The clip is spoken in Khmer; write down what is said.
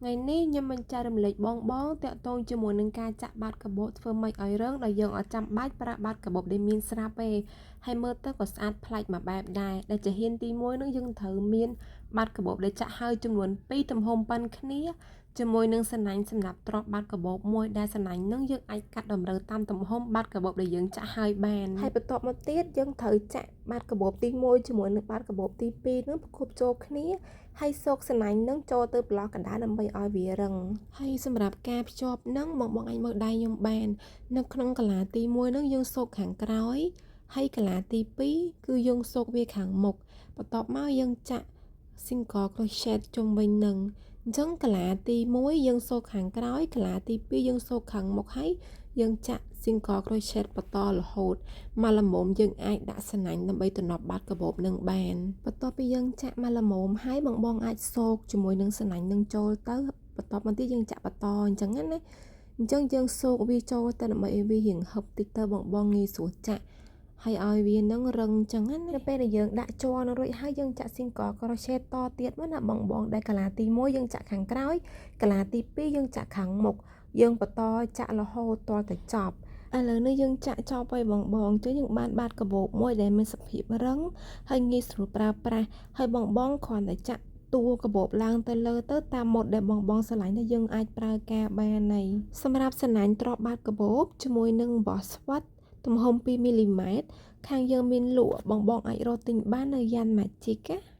ថ្ងៃនេះខ្ញុំមិនចែករំលែកបងបងតាក់ទងជាមួយនឹងការចាក់បាតកាបូបធ្វើម៉េចឲ្យរឹងដោយយើងអត់ចាំបាច់ប្រើបាតកាបូបដែលមានស្រាប់ទេហើយមើលទៅក៏ស្អាតប្លែកមួយបែបដែរដែលជាហ៊ានទី1នឹងយើងត្រូវមានបាតកាបូបដែលចាក់ហើយចំនួន2ទំហំប៉ុនគ្នាជាមួយនឹងសណាញ់សម្រាប់ទ្រាប់បាតកាបូបមួយដែលសណាញ់នឹងយើងអាចកាត់តម្រូវតាមទំហំបាតកាបូបដែលយើងចាក់ហើយបានហើយបន្ទាប់មកទៀតយើងត្រូវចាក់បាតកាបូបទី1ជាមួយនឹងបាតកាបូបទី2នឹងផ្គប់ចូលគ្នាហើយសូកសណាញ់នឹងចូលទៅប្រឡោះកណ្ដាលដើម្បីឲ្យវារឹងហើយសម្រាប់ការភ្ជាប់នឹងបងបងអាចមើលដៃខ្ញុំបាននៅក្នុងកាឡាទី1នឹងយើងសូកខាងក្រោយហើយកលាទី2គឺយើងសូកវាខាងមុខបន្ទាប់មកយើងចាក់ single crochet ជុំវិញនឹងអញ្ចឹងកាឡាទី1យើងសូកខាងក្រោយកាឡាទី2យើងសូកខាងមុខហើយយើងចាក់ single crochet បន្តរហូតមកល្មមយើងអាចដាក់សណាញ់ដើម្បីតំណប់បាតកាបូបនឹងបានបន្ទាប់ពីយើងចាក់មកល្មមហើយបងបងអាចសូកជាមួយនឹងសណាញ់នឹងចូលទៅបន្ទាប់មកទៀតយើងចាក់បន្តអញ្ចឹងណាអញ្ចឹងយើងសូកវាចូលទៅដើម្បីឲ្យវារៀងហឹបតិចទៅបងបងងាយស្រួលចាក់ហើយឲ្យវានឹងរឹងចឹងណានៅពេលដែលយើងដាក់ជ័រនឹងរួចហើយយើងចាក់ single crochet តទៀតមកណាបងបងដែលកាឡាទី1យើងចាក់ខាងក្រោយកាឡាទី2យើងចាក់ខាងមុខយើងបន្តចាក់រហូតទាល់តែចប់ឥឡូវនេះយើងចាក់ចប់ហើយបងបងអញ្ចឹងយើងបានបាតកាបូបមួយដែលមានសភាពរឹងហើយងាយស្រួលប្រើប្រាស់ហើយបងបងគ្រាន់តែចាក់តួកាបូបឡើងទៅលើទៅតាមម៉ូដដែលបងបងស្រឡាញ់ទៅយើងអាចប្រើការបានហើយសម្រាប់សណាញ់ទ្របបាតកាបូបជាមួយនឹងអំបោះស្វិតទំហំ2មីលីម៉ែត្រខាងយើងមានលក់បងបងអាចរកទិញបាននៅយ៉ាន់ម៉ាជីកណា។